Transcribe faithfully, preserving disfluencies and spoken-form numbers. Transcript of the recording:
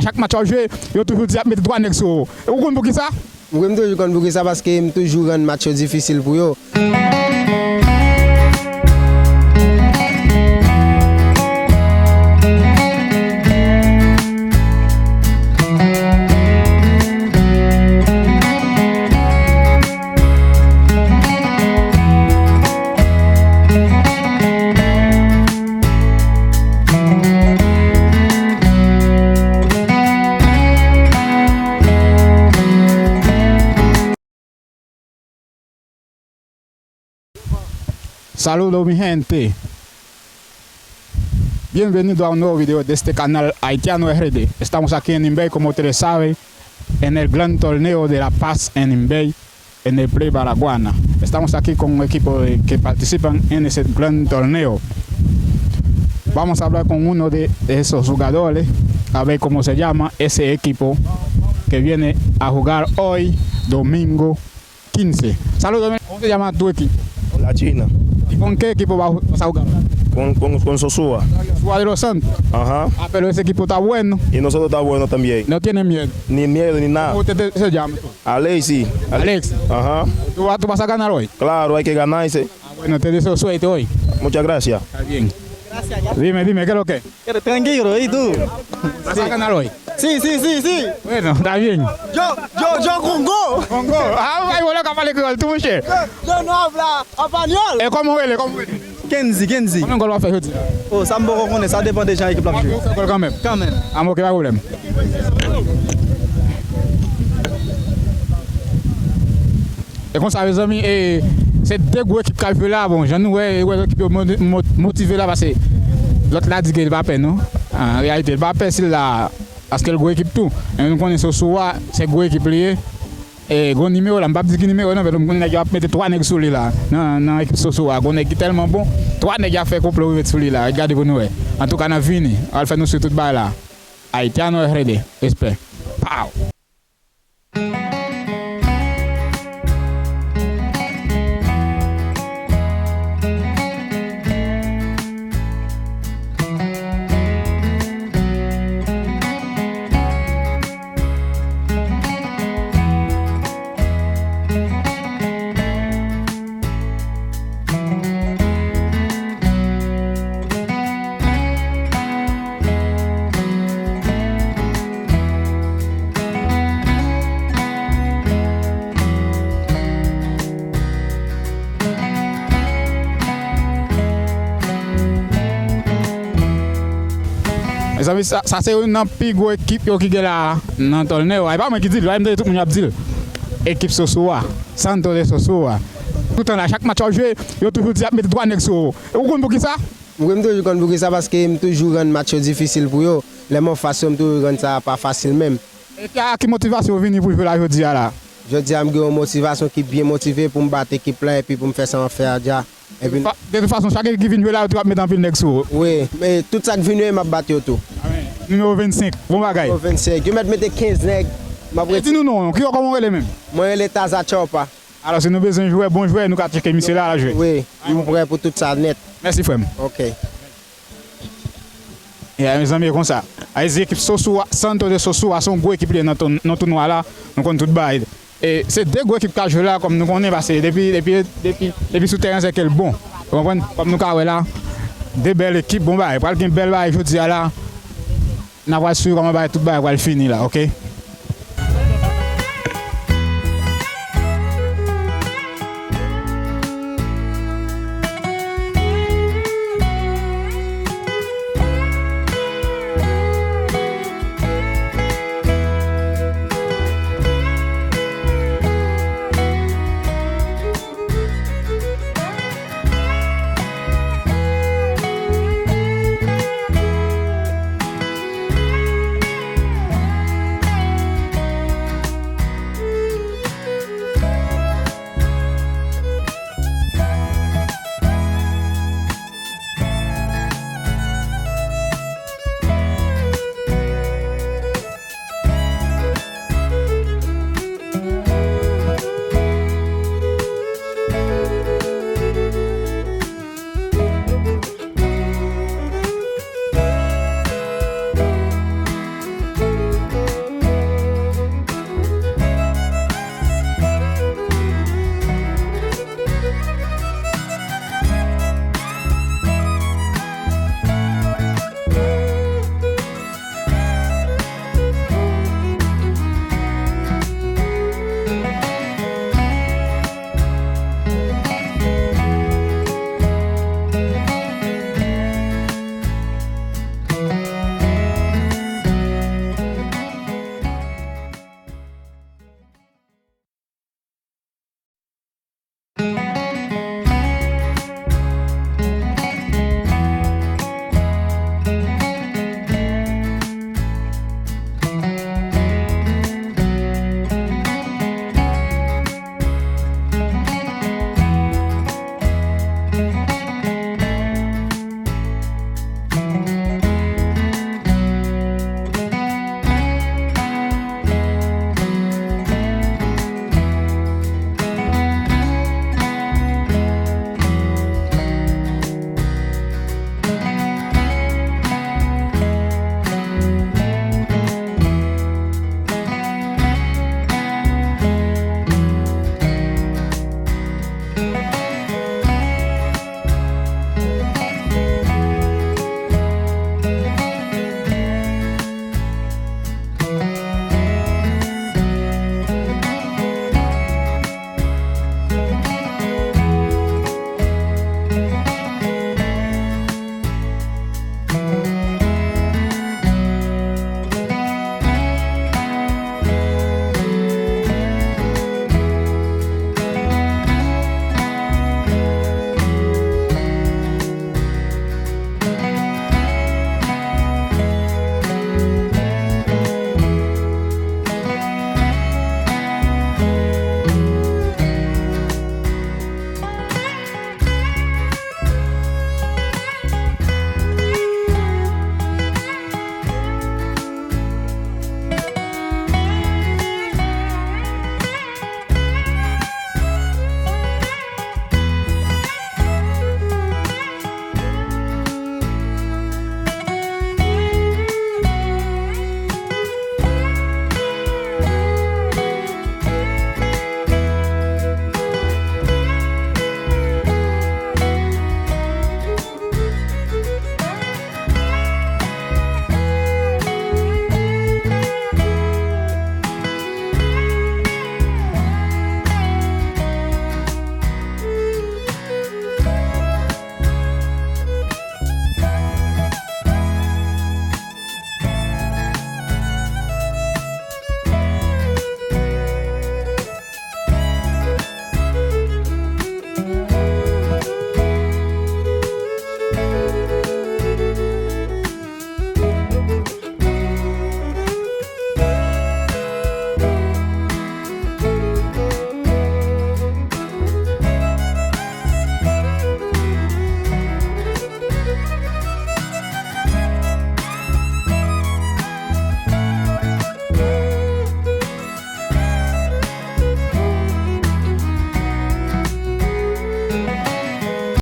chak match w ap jwe, yo toujou di y ap mete twa nèg sou ou. Ou konn poukisa? Wi, m toujou konn poukisa, paske m toujou rann match yo difisil pou yo. Saludos, mi gente. Bienvenido a un nuevo video de este canal Haitiano R D. Estamos aquí en Nimbey, como ustedes saben, en el gran torneo de La Paz en Nimbey, en el Play Baraguana. Estamos aquí con un equipo de, que participan en ese gran torneo. Vamos a hablar con uno de, de esos jugadores, a ver cómo se llama ese equipo que viene a jugar hoy, domingo quince. Saludos, ¿cómo se llama tu equipo? La China. ¿Y con qué equipo vas, vas a jugar? Con, con, con Sosúa. Sosúa de los Santos. Ajá. Ah, pero ese equipo está bueno. Y nosotros está bueno también. No tiene miedo. Ni miedo, ni nada. ¿Cómo usted te- se llama? Alexi. Alex. Ajá. ¿Tú vas, tú vas a ganar hoy? Claro, hay que ganarse. Ah, bueno, te deseo suerte hoy. Muchas gracias. Está bien. Dime, dime, ¿qué es lo que? Tranquilo, ¿y tú? ¿Vas a ganar hoy? Sí, sí, sí, sí. Bueno, está bien. Yo, yo, yo, Congo. Congo. Ah, ay, wòlè ka pale kreyòl tou, monchè. Yo, yo no habla español. E kòman w rele, kòman w rele? Kenzi, Kenzi. Konbyen gòl w ap fè jodi a? Oh, sa m poko konnen, sa depann de jan ekip la ap jwe. Ou fè gòl kanmenm? Kanmenm. Ah, ok, pa pwoblèm. E konsa, mezanmi, e, se de gwo ekip k ap jwe la. Bon, jan nou wè, e, wè ekip yo mo- mo- motive la, paske lòt la di ke li pa pè, non. An reyalite, li pa pè sila, paske l gwo ekip tou. E nou konnen Soso a, se gwo ekip li ye. E, gwo nimewo la, m p ap di ki nimewo, non, men nou konnen nèg yo ap mete twa nèg sou li la. Nan, nan ekip Soso a, gwo nèg ki tèlman bon, twa nèg y ap fè konplo rive sou li la. Gade pou nou wè. Antouka, n ap vini. Al fè nou swiv tout bagay la. Haitiano R D, respè. Pow! Mezanmi, sa, sa se youn nan pi gwo ekip yo ki gen la nan tòlnè yo. E pa mwen ki di l, e m tande tout moun yo ap di l. Ekip Soso a, Santo de Soso a. Toutan la, chak match w ap jwe, yo toujou di y ap mete twa nèg sou ou. Ou konn poukisa? Wi, m toujou konn poukisa, paske m toujou rann match yo difisil pou yo. Lè m anfas yo, m toujou rann sa pa fasil menm. E ki, a ki motivasyon w vini pou jwe la jodi a la? Jodi a, m gen yon motivasyon ki byen motive pou m bat ekip la epi pou m fè sa m ap fè a dja. Epi, de tout fason, chak ekip ki vin jwe la, yo tou ap mete anpil nèg sou ou. Wi, men tout sa k vin yo, m ap bat yo tou. Nimewo vennsenk, bon bagay. Nimewo vennsenk, yo mèt mete kenz nèg, m ap rete. Di nou non, ki, kòman w rele menm? Mwen rele Taza Chawpa. Alò, si nou bezwen jwè, bon jwè, nou ka tcheke misye la, l ap jwe. Wi, nou prè pou tout sa nèt. Mèsi, frè m. Ok. E, mezanmi, e konsa. Ayiti, ekip Soso a, Santo de Soso a, se yon gwo ekip li ye nan ton- nan tounwa la. Nou konn tout bagay. E se de gwo ekip k ap jwe la, kòm nou konnen, paske depi, depi, depi, depi sou tèren, se ke l bon. Ou konprann? Kòm nou ka wè la, de bèl ekip, bon bagay. Pral gen bèl bagay jodi a la. N a pral swiv kòman bagay, tout bagay pral fini la, ok?